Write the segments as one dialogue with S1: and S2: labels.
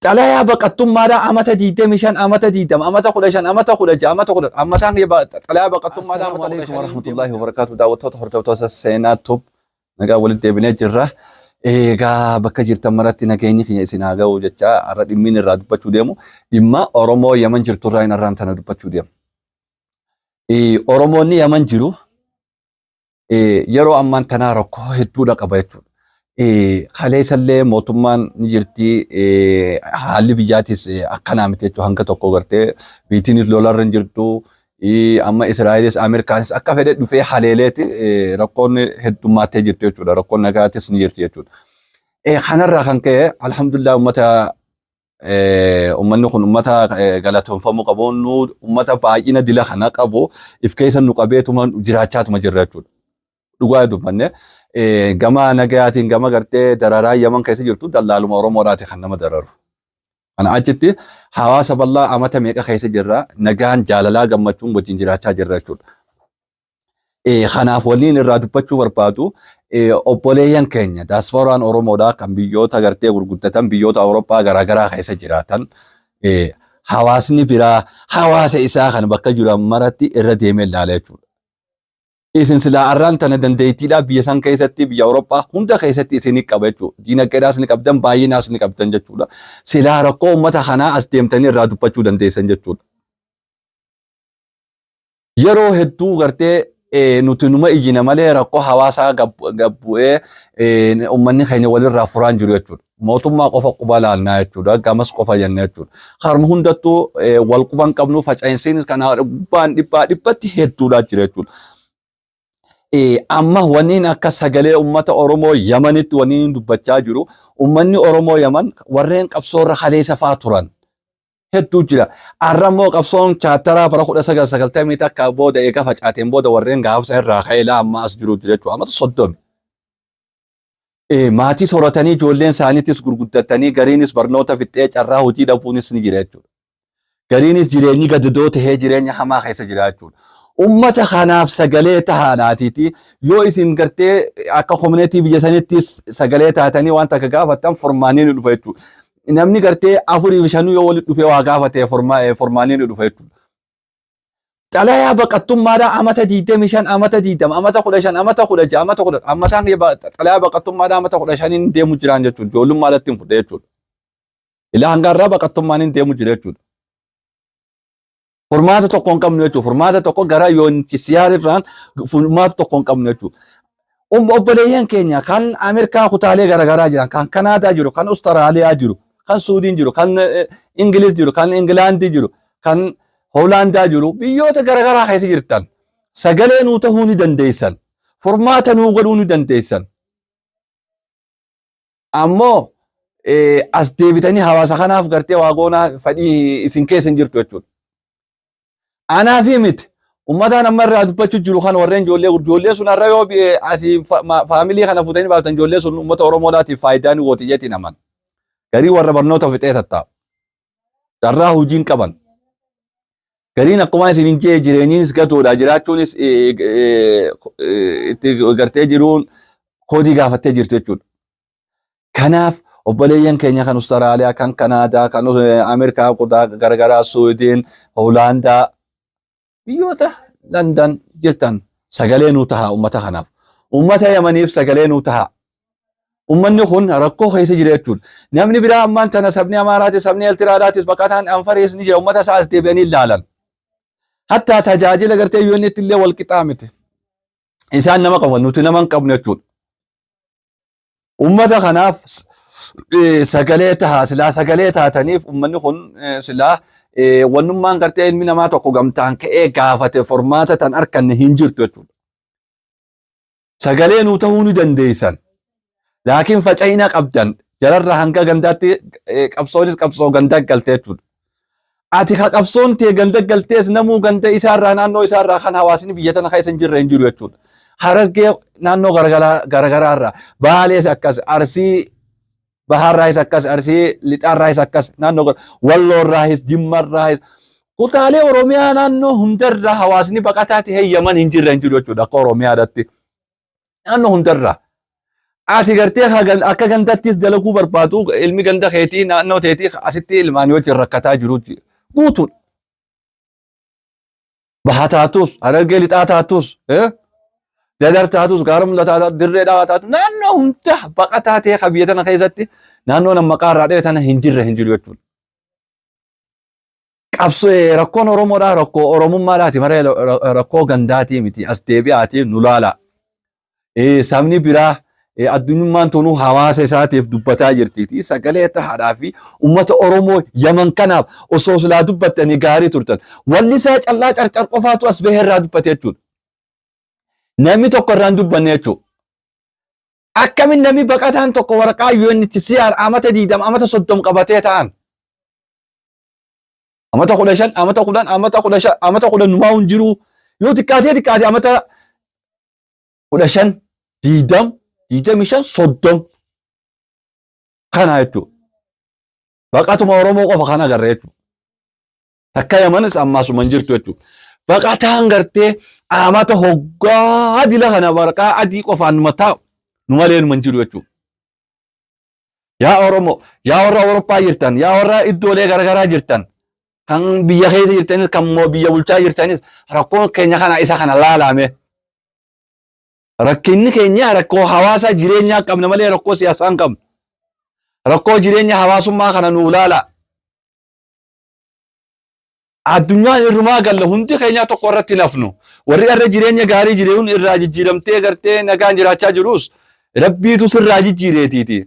S1: Xalayaa baqattummaadhaa amata 25, amata 20, amata 15, amata 16, amata 10, amataan xalayaa baqattummaadhaa
S2: Assalaamu
S1: amata
S2: alaikum
S1: 15
S2: warahmatullahi wabarakatuh. Daawwattoota hordoftoota Seenaa Tube nagaa walitti deebinee jirra. Egaa bakka jirtan maratti nageenyi keenya isin haa ga'u jecha har'a dhimmiin irraa dubbachuu deemu dhimma Oromoo Yaman jirturraa hin har'aan tana dubbachuu deemu. Oromoonni Yaman jiru yeroo ammaan tanaa rakkoo hedduudha qaba jechuudha. Kaleessallee mootummaan ni jirti, haalli biyyaatis akkanaa miti jechuudha, hanga tokko gartee biittiinis lolarra hin jirtu. Amma Israa'elis Ameerikaanis akka fedhe dhufee haleeleeti rakkoon heddummaatee jirti jechuudha. Rakkoon nagaatis ni jirti jechuudha. Kanarraa kan ka'e alhamdulillah uummata uummanni kun uummata galatoomfamuu qabu, nu uummata baay'ina dila kana qabu if keessa nu qabeetuma jiraachaatuma jirra jechuudha. Dhugaa dubbanne gama nagayaatiin gama gartee dararaa Yaman keessa jirtu dallaaluma Oromoodhaati kan nama dararu. Kana achitti hawaasa bal'aa amata meeqa keessa jirra, nagaan jaalalaa gammachuun wajjin jiraachaa jirra jechuudha. Kanaaf waliin irraa dubbachuu barbaadu obboleeyyan keenya daasfooraan Oromoodhaa kan biyyoota gartee gurguddatan biyyoota Awurooppaa garaagaraa keessa jiraatan hawaasni biraa hawaasa isaa kan bakka jiran maratti irra deemee ilaala jechuudha. Isin silaa arraan tana dandeettiidhaa biyya san keessatti biyya Awurooppaa hunda keessatti isin qaba jechuudha. Diinagdeedhaas ni qabdan, baay'inaas ni qabdan jechuudha. Silaa rakkoo uummata kanaa as deemtanii irraa dubbachuu dandeessan jechuudha. Yeroo hedduu gartee nuti numa iyyina malee rakkoo hawaasaa gabbu'ee uummanni keenya walirraa furaan jiru jechuudha. Mootummaa qofa quba laannaa jechuudha. Gamas qofa jenna jechuudha. Harma hundattuu wal quban qabnu, faca'insiin kana gubbaan dhibbaa dhibbatti hedduudhaa jira jechuudha. Amma wanniin akka sagalee uummata Oromoo Yamanitti wanniin dubbachaa jiru, uummanni Oromoo Yaman warreen qabsoorra kaleessa fa'aa turan hedduu jira. Har'a immoo qabsoon chaartaraa bara 1990 takka booda eega facaateen booda warreen gaafsa irraa ka'ee laa amma as jiru jira jechuudha. Amata 30. Maatii soratanii ijoolleen isaaniitis gurguddatanii gariinis barnoota fixxee carraa hojii dhabuunis ni jira jechuudha. Gariinis jireenyi gadadoo tahee jireenya hamaa keessa jira jechuudha. Ummata kanaaf sagalee tahaadhaatiiti yoo isin gartee akka komineetii biyya sanittis sagalee taatanii waan takka gaafattan furmaanni ni dhufa jechuudha. Namni gartee afurii fi shanuu yoo walitti dhufee waa gaafate furmaanni ni dhufa jechuudha. Xalayaa baqattummaadhaa amata 25, amata 20, amata 15, amata 16, amata 10, amataan xalayaa baqattummaadhaa amata 15 deemu jiraan jechuudha. Ijoollummaadhaatti hin fudhe jechuudha. Ilaa hanga irraa baqattummaan hin deemu jira jechuudha. Furmaata tokko hin qabnu jechuudha. Furmaata tokko gara yoonchisiyaar irraan furmaata tokko hin qabnu jechuudha. Obboleeyyan keenya kan Ameerikaa kutaalee garaagaraa jiran, kan Kanaadaa jiru, kan Ustaraaliyaa jiru, kan Suudiin jiru, kan Ingiliz jiru, kan Ingilaandii jiru, kan Hoolaandaa jiru, biyyoota garaagaraa keessa jirtan sagalee nuu ta'uu ni dandeessan. Furmaata nuu godhuu ni dandeessan. Ammoo as deebitanii hawaasa kanaaf gartee waa goonaa fedhii isin keessa hin jirtu jechuudha. Anaafi miti. Uummataan amma irraa dubbachuu jiru kan warreen ijoollee ijoollee sun har'a yoo asii faamilii kana fuutanii baaftan ijoollee sun uummata Oromoodhaatiif faayidaa ni gooti jeetiin aman. Garii warra barnoota fixee tattaa'u. Carraa hojii hin qaban. Gariin akkuma isin hin jee jireenyiinis gatoodha, jiraachuunis itti gartee jiruun koodii gaafattee jirtu jechuudha. Kanaaf obboleeyyan keenya kan Ustaraaliyaa, kan Kanaadaa, kan Ameerikaa kutaa garagaraa, Suwiidin, Hoolaandaa, biyyoota Landan jirtan sagalee nuu tahaa uummata kanaaf. Uummata Yamaniif sagalee nuu tahaa. Uummanni kun rakkoo keessa jira jechuudha. Namni biraa ammaan tana sabni Amaaraatis, sabni Eltiraadhaatis, baqataan Anfarees ni jira. Uummata isaa as deebi'anii ilaalan. Hattaa tajaajila gartee UN'tti illee wal qixaa miti. Isaan nama qaban, nuti nama hin qabnu jechuudha. Uummata kanaaf sagalee tahaa, silaa sagalee taataniif uummanni kun silaa wannummaan gartee ilmi namaa tokko gamtaan ka'ee gaafate furmaata tan arkanne hin jirtu jechuudha. Sagalee nuu ta'uu ni dandeessan. Laakiin faca'ina qabdan jalarraa hanga gandaatti qabsoonis qabsoo gandaa galte jechuudha. Ati ka qabsoon tee ganda galtees namuu ganda isaarraa naannoo isaarraa kan hawaasni biyya tana keessa hin jirre hin jiru jechuudha. Harargee naannoo garagaraarraa, Baalees akkas, Arsii Bahaarraayis akkas, Arsii Lixaarraayis akkas, naannoo Walloorraayis, Jimmarraayis, kutaalee Oromiyaa naannoo hundarraa hawaasni baqataa ta'ee Yaman hin jirre hin jiru jechuudha akka Oromiyaadhaatti. Naannoo hundarraa. Ati gartee akka gandattis dalaguu barbaadu ilmi ganda keetii naannoo teetii asitti ilmaanii wajjin rakkataa jiru guutuudha. Baha taatus, Harargee lixaa taatus, Dadar taatus, gaara mul'ataa taatus, dirree dhawaa taatus, naannoo hunda baqataa ta'e kan biyya tana keessatti naannoo nama maqaa irraa dha'e tana hin jirre hin jiru jechuudha. Qabsoo rakkoon Oromoodhaa rakkoo Oromummaadhaati malee rakkoo gandaatii miti as deebi'aatii nu laala. Sabni biraa addunyummaan tunuu hawaasa isaatiif dubbataa jirtiiti. Sagalee tahaadhaa fi uummata Oromoo Yaman kanaaf osoo silaa dubbattanii gaarii turtan. Wallisaa callaa carcar qofaatu as bahee irraa dubbate jechuudha. Namni tokko irraa hin dubbanne jechuudha. Akkamiin namni baqataan tokko waraqaa UNHCR amata 20 amata 30 qabatee ta'an. Amata 15, amata 10, amata 15, amata 10 numaa hin jiru. Yoo xiqqaatee xiqqaate amata 15, 20, 25, 30 kana jechuudha. Baqatuma Oromoo qofa kan agarre jechuudha. Takka Yamanis ammaasuma hin jirtu jechuudha. Baqataan gartee amata hoggaa dila kana waraqaa adii qofaan numa taa'u nu malee numa hin jiru jechuudha. Yaa Oromoo, yaa warra Awurooppaa jirtan, yaa warra iddoolee garaagaraa jirtan, kan biyya keessa jirtanis, kan immoo biyya bulchaa jirtanis, rakkoon keenya kana isa kana laalame. Rakkinni keenya rakkoo hawaasaa jireenyaa qabna malee rakkoo siyaasaa hin qabnu. Rakkoo jireenya hawaasummaa kana nuu laala. Addunyaan irrumaa galla hundi keenyaa tokko irratti hin hafnu. Warri irra jireenya gaarii jireenya irraa jijjiiramtee gartee nagaan jiraachaa jirus rabbiitu sirraa jijjiireetiiti.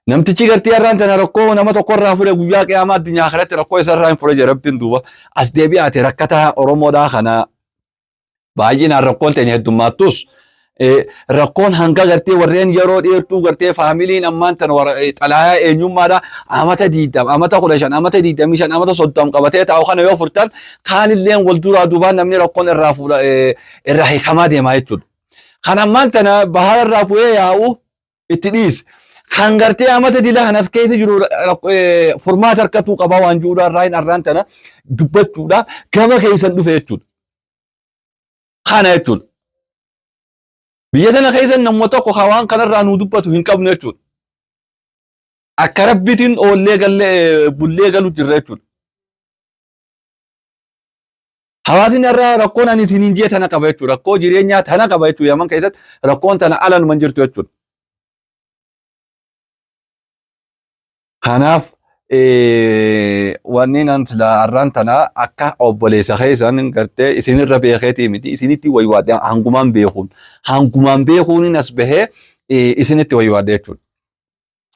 S2: Namtichi gartee irraan tana rakkoo nama tokko irraa fure guyyaa qiyaamaa addunyaa kanatti rakkoo isa irraa hin fure jira rabbiin duuba. As deebi'aate rakkataa Oromoodhaa kana baay'inaan rakkoon teenya heddummaattus rakkoon hanga gartee warreen yeroo dheertuu gartee faamiliin ammaan tana xalaayaa eenyummaadha amata 20 amata 15 amata 25 amata 30 qabatee taa'u kana yoo furtan kaanilleen wal duraa duubaan namni rakkoon irraa fuudha irraa hiikamaa deemaa jechuudha. Kan ammaan tana bahara irraa bu'ee yaa'u itti dhiis. Kan gartee amata dila kanas keessa jiru furmaata harkatuu qabaa waan jiruudha irraa hin arraan tana dubbachuudha gama keessan dhufe jechuudha. Kana jechuudha. Biyya tana keessa namuma tokko kan waan kanarraa nuu dubbatu hin qabnu jechuudha. Akka rabbitiin oollee gallee bullee galu jirra jechuudha. Hawaasni irraa rakkoon ani isiniin jee tana qaba jechuudha. Rakkoo jireenyaa tana qaba jechuudha. Yaman keessatti rakkoon tana ala numa hin jirtu jechuudha. Kanaaf wanni nan silaa har'aan tana akka obboleessa keessan gartee isinirra beekeetii miti isinitti waywaadhe hangumaan beekuun hangumaan beekuun as bahee isinitti waywaadhe jechuudha.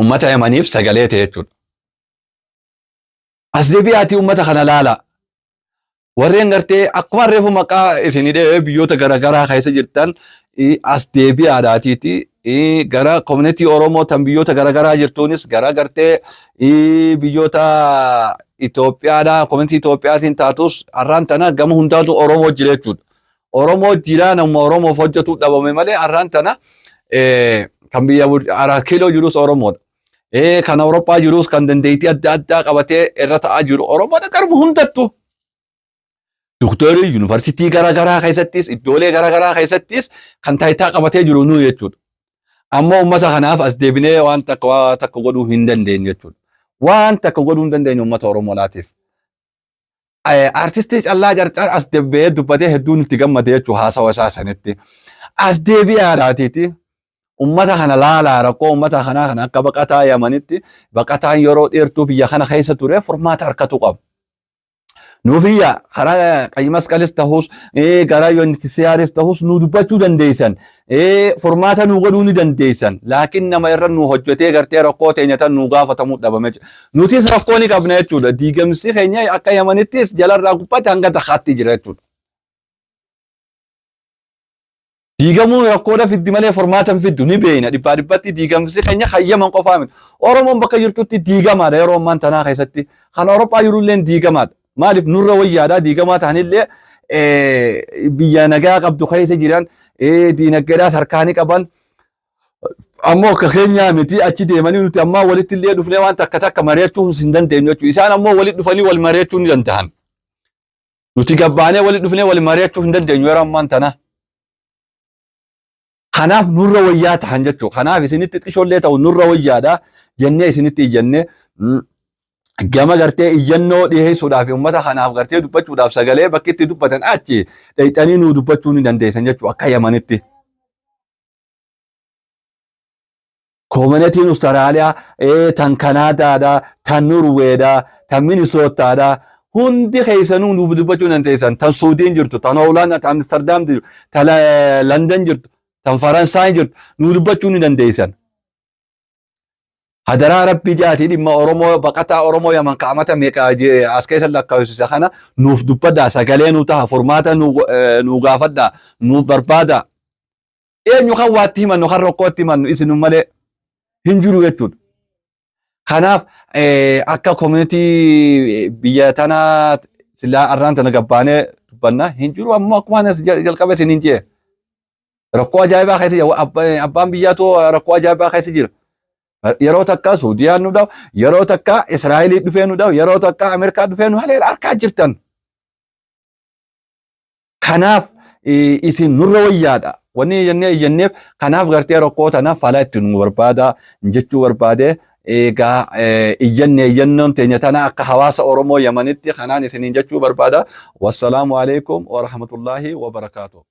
S2: Uummata Yamaniif sagalee ta'e jechuudha. As deebi'aatii uummata kana laala. Warreen gartee akkuma reefu maqaa isinii dhahee biyyoota garaagaraa keessa jirtan as deebi'aadhaatiiti gara koominitii Oromoo tan biyyoota garaagaraa jirtuunis gara gartee biyyoota Itoophiyaadhaa koominitii Itoophiyaatiin taatus har'aan tana gama hundaatu Oromoo jira jechuudha. Oromoo jira nama Oromoof hojjetu dhabame malee har'aan tana kan biyya Araat Kiiloo jirus Oromoodha. Kan Awurooppaa jirus kan dandeettii adda addaa qabatee irra ta'aa jiru Oromoodha garuma hundattu. Doktorri yuunivarsiitii garaagaraa keessattis iddoolee garaagaraa keessattis kan taayitaa qabatee jiru nu jechuudha. Ammoo uummata kanaaf as deebinee waan takka waa takka godhuu hin dandeenye jechuudha. Waan takka godhuu hin dandeenye uummata Oromoodhaatiif. Artistii Callaa Carcar as deebi'ee dubbatee hedduun itti gammade jechuudha haasawa isaa sanitti. As deebi'aadhaatiiti. Ummata kana laalaa rakkoo ummata kanaa kana akka baqataa Yamanitti baqataan yeroo dheertuu biyya kana keessa ture furmaata harkatu qaba. Nuuf iyya karaa qayyi masqalis tahus gara UNHCRs tahus nu dubbachuu dandeessan furmaata nu godhuu ni dandeessan laakiin nama irra nu hojjetee gartee rakkoo teenya tan nu gaafatamuu dhabame nutis rakkoo ni qabna jechuudha diigamsi keenya akka Yamanittis jalarraa gubbaatti hanga dakaatti jira jechuudha. Diigamuun rakkoodha fiddi malee furmaata hin fiddu ni beekna dhibbaa dhibbatti diigamsi keenya hayyaman qofaa miti. Oromoon bakka jirtutti diigamaadha yeroo ammaan tanaa keessatti. Kan Awurooppaa jirullee diigamaadha. Maaliif nurra wayyaadha diigamaa ta'anillee biyya nagaa qabdu keessa jiran diinagdeedhaas harkaa ni qaban. Ammoo akka keenyaa miti achi deemanii nuti ammaa walitti illee dhufnee waan takka takka mari'achuu hin dandeenyu jechuudha. Isaan ammoo walitti dhufanii wal mari'achuu ni danda'an. Nuti gabbaanee walitti dhufnee wal mari'achuu hin dandeenyu yeroo ammaan tana. Kanaaf nurra wayyaa tahan jechuudha. Kanaaf isinitti xishoollee ta'u nurra wayyaadha jennee isinitti iyyannee gama gartee iyyannoo dhiyeessuudhaaf uummata kanaaf gartee dubbachuudhaaf sagalee bakki itti dubbatan achi dhayxanii nuu dubbachuu ni dandeessan jechuudha akka Yamanitti. Koominetiin Ustaraaliyaa, tan Kanaadaadha, tan Norweedha, tan Minisootaadha. Hundi keessanuu nuuf dubbachuu dandeessan. Tan Suudiin jirtu, tan Hoolaand, tan Amsterdam jirtu, tan London jirtu, tan Faransaay jirtu nu dubbachuu ni dandeessan. Hadaraa Rabbii jaatii dhimma Oromoo baqataa Oromoo Yaman kaamata meeqa as keessa lakkaa'isisa kana nuuf dubbadhaa sagalee nu taha furmaata nu gaafadhaa nuuf barbaadaa. Eenyu kan waatti himannu kan rakkootti himannu isin malee hin jiru jechuudha. Kanaaf akka koominitii biyya tanaa silaa arraan tana gabbaanee dubbanna hin jiru ammoo akkuma anas jalqaba isin hin jee. Rakkoo ajaa'ibaa keessa jira. Abbaan biyyaatu rakkoo ajaa'ibaa keessa jira. Yeroo takka Suudiyaan nu dhawu, yeroo takka Israa'elii dhufee nu dhawu, yeroo takka Ameerikaa dhufee nu haleela harkaa jirtan. Kanaaf isin nurra wayyaadha. Wanni jennee iyyanneef kanaaf gartee rakkoo tana fala itti nu barbaada jechuu barbaade. Egaa iyyanne iyyannoon teenya tana akka hawaasa Oromoo Yamanitti kanaan isiniin jechuu barbaada. Wassalaamu alaikum wa rahmatullahi wa barakaatuh.